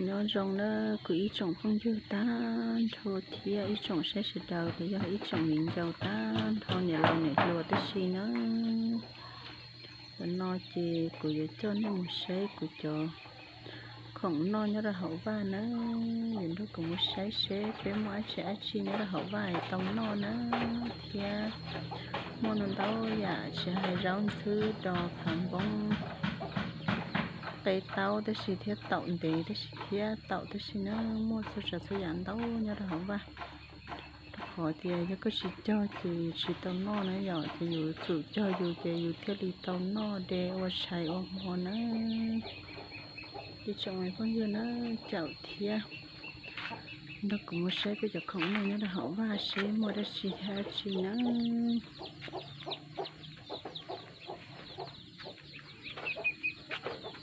Nyob zoo na kuv ib tsoom phooj ywg tag nrho thiab ib tsoom saib sawv daws los yog ib tsoom viv ncaus tag nrho niam laus niam hluas tib si na. Zaum no ces kuv yuav coj nej mus saib kuv cov khoom noj nyob rau hauv vaj na. Yuav nrog kuv mus saib seb peb muaj dab tsi dab tsi nyob rau hauv vaj tau noj na, thiab muaj ntau ntau yam tsis hais zaub ntxhwb, dos, phav npoob, qe taub tab sis thiab taum ntev tab sis thiab taum tab sis na, muaj txhua tsav txhua yam ntau nyob rau hauv vaj. Rau qhov tias yog koj tsis cog ces tsis tau noj na yom, ces yus tsum cog yus ces yus thiaj li tau noj de ua tshais ua hmo na. Ib tsoom phooj ywg na, caum thiab nrog kuv mus saib peb cov khoom noj nyob rau hauv vaj seb muaj dab tsi thiab dab tsi na.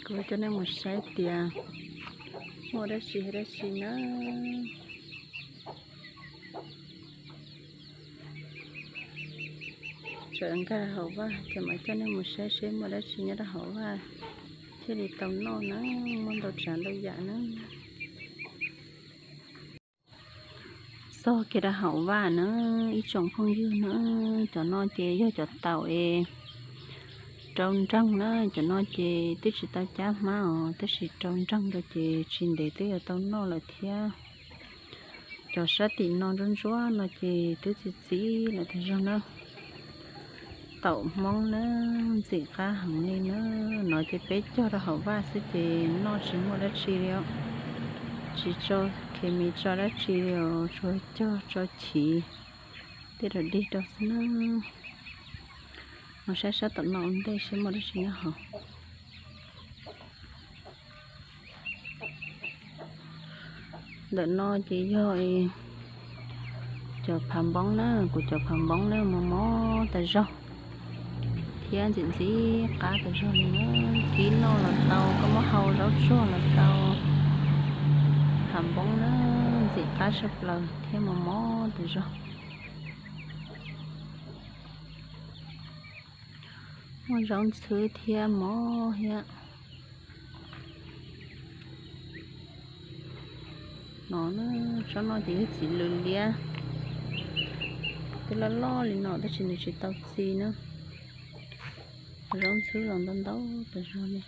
Kuv coj nej mus saib tias muaj dab tsi dab tsi na. Tseem nkag hauv vaj ces mam coj nej mus saib seb muaj dab tsi nyob rau hauv vaj thiaj li tau noj na, muaj ntau tsav ntau yam na. Txog kiag rau hauv vaj na, ib tsoom phooj ywg na, cov no ces yog cov taum es rau nreeg na, cov no ces twb tsis tau cab hmab os, tab sis rau nreeg rau ces tsis ntev twb yuav tau noj lawm thiab. Cov sab tim no ntsuab ntsuab no ces twb txi txiv lawm tag zog na. Taum hmoob na, ntxim qab heev li na. No ces peb cog rau hauv vaj xwb ces noj tsis muaj dab tsi li os. Tsis tso khes mis tso dab tsi li os, tsuas cog tso chiv tej rau dig rau xwb na. Mus saib sab tom no ua ntej seb muaj dab tsi nyob hauv. Ntawm no ces yog cov phav npoob na, kuv cov phav npoob na mos mos tas zog thiab ntxim ntxim qab tas zog li na. Kib noj los tau, koj muab hau zaub tsuag los tau. Phav npoob na, ntxim qab tshaj plaws thiab mos mos tas zog. Muaj zaub ntxhwb thiab mos thiab. No na, tsob no ces yog txiv lws liab, twb loj loj li no tab sis nws tsis tau txi na. Zaub ntxhwb los ntau ntau tas zog li.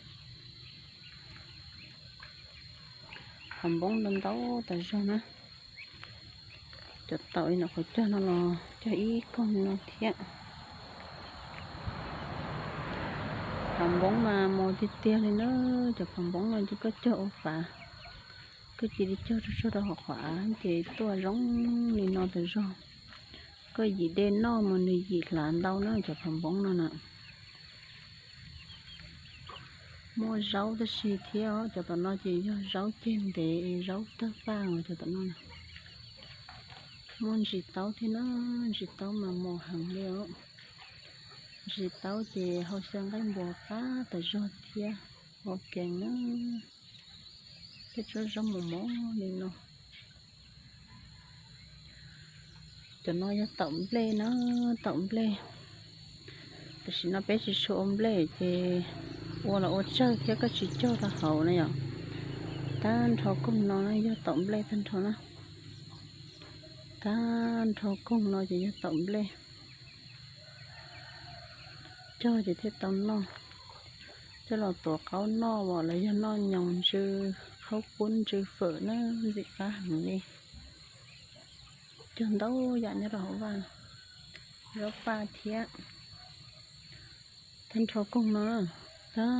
Phav npoob ntau ntau tas zog na. Cov taum li no qhov cog no los cog ib koog li no thiab. Phav npoob mas mos tiag tiag li na, cov phav npoob no ces koj cog ua fav, koj cia li cog tsuag tsuag rau hauv qhov av ces tuaj zoo li no tas zog. Koj yim de noj mas nws yim hlav ntau na cov phav npoob no na. Muaj zaub tab sis thiab os, cov tom no ces yog zaub ceg ntev, zaub tawg paj os cov tom no na. Muaj ntsis taub thiab na, ntsis taub mas mos heev li os. Ntsis taub ces hau xyaw nqaij npua qab tas zog thiab, ua keev na. Tej tsob zaub mos mos li no. Cov no yog taum nplej na, taum nplej. Tam sim no peb tsis tshua ua nplej ces ua los ua tsawg thiab koj tsis cog rau hauv na yom. Tag nrho koog no na yog taum nplej tag nrho na. Tag nrho koog no ces yog taum nplej. Cog ces thiaj tau noj. Coj los tuav qaub noj los yog noj nyoos ntsw, qhaub qub ntsw fawm na, ntxim qab heev li. Cog ntau yam nyob rau hauv vaj, zaub paj thiab. Tag nrho koog no, tag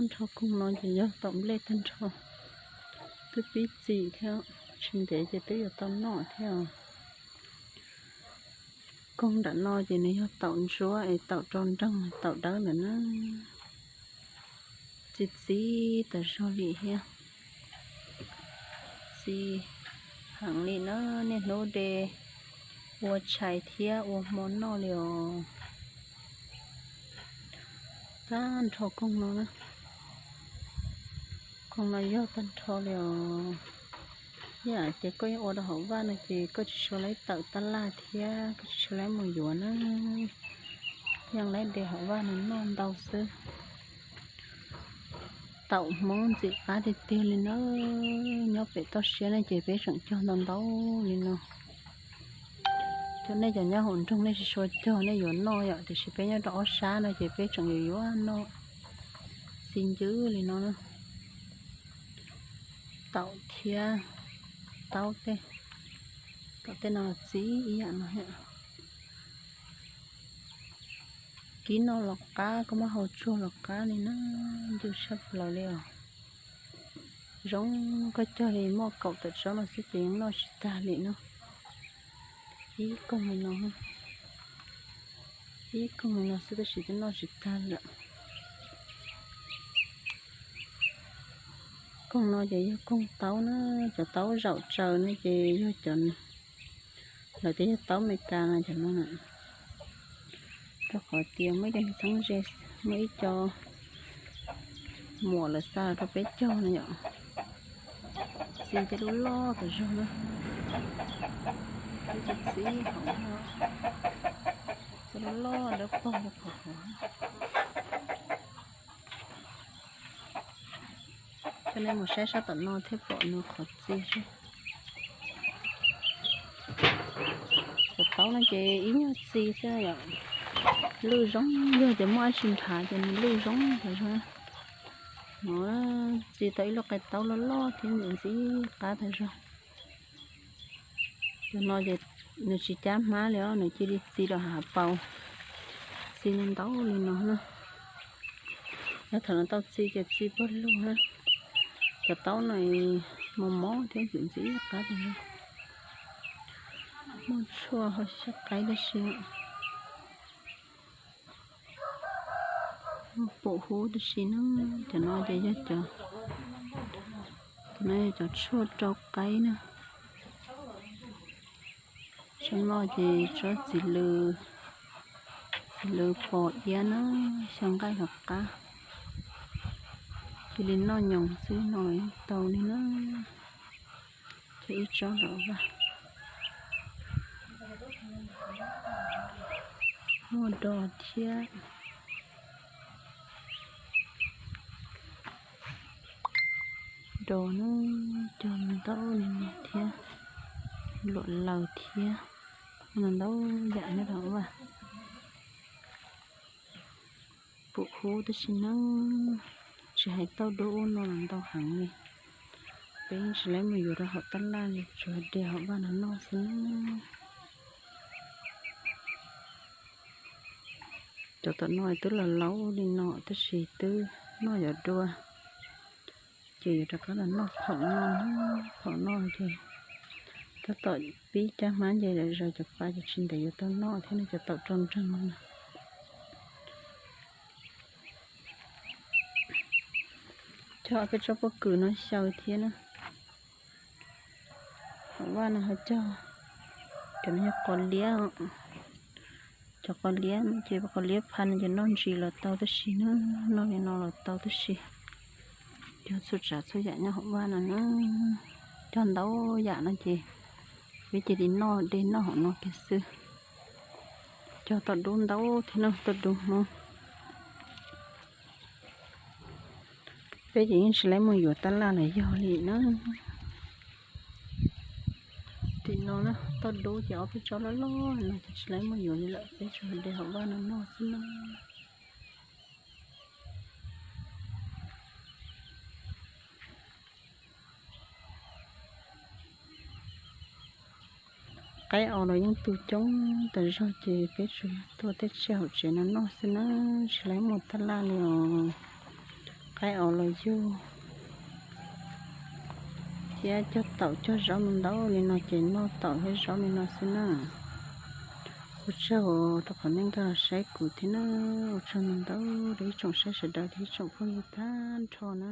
nrho koog no ces yog taum nplej tag nrho. Twb pib txi thiab, tsis ntev ces twb yuav tau noj thiab. Koog nram no ces nws yog taum ntsuab es taum rau nreeg taum dawb ntawm na. Txi txiv tas zog li thiab. Txi heev li na, niaj hnub de ua tshais thiab ua hmo noj li os. Tag nrho koog no na, koog no yog tag nrho li os. Yam ces koj yeej ua rau hauv vaj no ces koj tsis tshua laib tawm tab laj thiab koj tsis tshua laib mus yuav na, yeej laib de hauv vaj no noj ntau xwb. Taum Hmoob ntxim qab tiag tiag li na. Nyob pem toj siab ne ces peb tseem cog ntau ntau li no. Cov nej cov nyob hauv nroog nej tsis tshua cog, nej yuav noj yom, tiam sis peb nyob rau ob sab no ces peb tseem yuav yuav noj txi ncw li no na. Taum thiab taub tej, taum tej no txi ib yam no. Kib noj los qab, koj muab hau tsuag los qab li na, ncw tshaj plaws li os. Zoo, koj cog li muaj kaum tawm tsob no xwb ces yeej noj tsis tag li no. Ib koog li no, ib koog li no xwb tab sis twb noj tsis tag lawm. Koog no ces yog koog taub na, cov taub zaum tsaws no ces yog cov, lawv tias yog taub Amelikas no cov no na. Rau qhov tias muaj ib co txheeb ze, muaj ib co muam lawv xa los rau peb cog no yom. Txi tej lub loj tas zog na, txi hauv, tej lub loj dawb paug rau qhov hauv. Coj nej mus saib sab tom no thiaj pom nws qhov txi xwb. Cov taub no ces ib nyuag txi xwb yom, lwj zoo, yog tias muaj dab tsi nrhav ces nws lwj zoo tas zog. Txi tau ib lub qe taub loj loj thiab ntxim ntxim qab tas zog. Cov no ces nws tsis cab hmab li os, nws cia li txi rau hav paus, txi ntau ntau li no na. Yog thaum nws tau txi ces txi pawg lug na. Cov taub no mos mos thiab ntxim ntxim qab tas zog. Muaj tshuaj ho siab qaib tab sis, muaj pum hub tab sis na. Cov no ces yog cov, cov no yog cov tshuaj rau qaib na. Tsob no ces tsob txiv lws, txiv lws pos iab na, xyaw nqaij los qab. Cia li noj nyoos xwb no yeej tau li na. Cog ib tsob los vaj. Muaj dos thiab. Dos na, cog ntau li no thiab, luam laws thiab, ntau ntau yam nyob rau vaj. Pum hub tab sis na, tsis hais tauj dub ub no los ntau heev li. Peb tsis laib mus yuav rau hauv tab laj li, tsuas de hauv vaj no noj xwb na. Cov tom no twb los laus li no tab sis twb noj yuav dua, ces yuav rov qab los noj phaum no. Phaum no ces tab tom pib cab hmab nce lawm, zaws cov pa ces tsis ntev yuav tau noj thiab no, cov taum rau nreeg no na. Cog peb tsob pob kws no xyaw thiab na. Hauv vaj no ho cog, cov no yog qos liab. Cov qos liab ces qos liab pha no ces noj ntsis los tau tab sis na, noj li no los tau tab sis cog txhua tsav txhua yam nyob hauv vaj no na. Cog ntau yam no ces peb cia li noj de noj hauv no kiag xwb. Cog toj dub ntau thiab no, toj dub Hmoob. Peb ces yeej tsis laib mus yuav tab laj los yog li na. Tim no na, toj dub ces ob peb tsob loj loj no ces tsis laib mus yuav li lawm, peb tsuas de hauv vaj no noj xwb na. Qaib aus los yeej tu coob tas zog ces peb tsuas tuaj tej tsiaj hauv tsev no noj xwb na, tsis laib mus tab laj li os. Qaib aus los yug thiab cog taum cog zaub ntau ntau li no ces noj taum thiab zaub li no xwb na. Ua tsaug rau qhov nej nkag los saib kuv thiab na, ua tsaug ntau ntau rau ib tsoom saib sawv daws thiab ib tsoom phooj ywg tag nrho na.